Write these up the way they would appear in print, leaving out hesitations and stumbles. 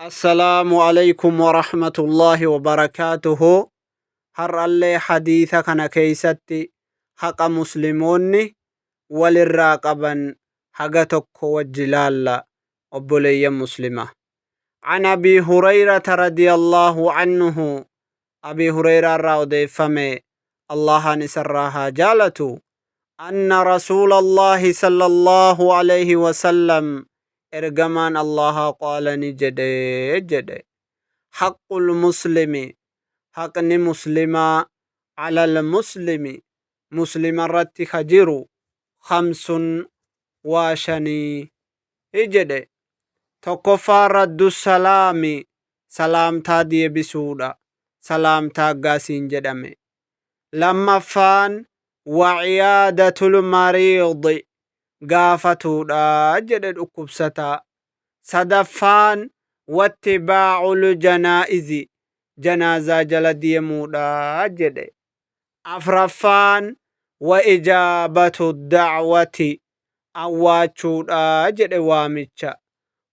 Assalaamu Aleykum Warahmatullaahi Wabarakaatuhu. Har'allee hadiisa kana keeysatti haqa muslimoonni walirraa qaban haga tokko wajji laalla obboleeyyan muslima. An Abii Hurayrata radiyallaahu anhu Abii Hureyraa irraa odeeffame Allahaan isarraa haa jaalatu Anna Rasuulallaahi sallallaahu aleyhi wasallam Ergamaan Allaahaa qaala ni jedhe jedhe Haqqul muslimi haqni muslimaa alal muslimi muslimarratti ka jiru khamsun waa shanii jedhe. Tokkoffaan raddu salaami salaamtaa deebisuudha salaamtaa aggaa siin jedhame. Lammaffaan waciyaadatul mariidi gaafatuudha jedhe dhukkubsataa. Sadaffaan wattibaa'ul janaa'izi janaazaa jala deemuudha jedhe. Afraffaan wa ijaabatu da'wati awwaachuudha jedhe waamicha.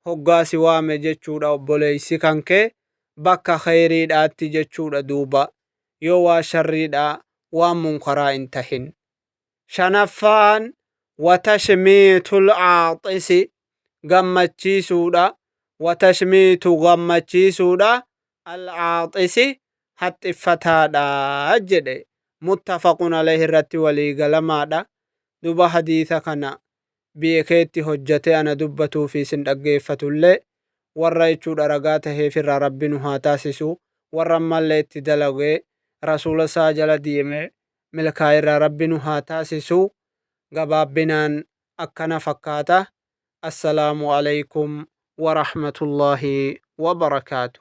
Hoggaa si waame jechuudha obboleeysi kankee bakka kheyriidhaatti jechuudha duuba yoo waa sharriidhaa waan munkaraa hin tahin. Shanaffaan wa tashmiitul aaxisi gammachiisuudha wa tashmiitu gammachiisuudha al aaxisi haxxiffataadha jedhe muttafaqun alayhi irratti walii galamaadha. Duba hadiisa kana beekee itti hojjatee ana dubbatuu fi isin dhaggeeffatullee warra jechuudha ragaa taheef irraa rabbi nu haa taasisu warra ammallee itti dalagee rasuula isaa jala deemee milkaa'e irraa rabbi nu haa taasisu gabaabbinaan akkana fakkaata assalaamu alaykum warahmatullaahi wabarakaatu.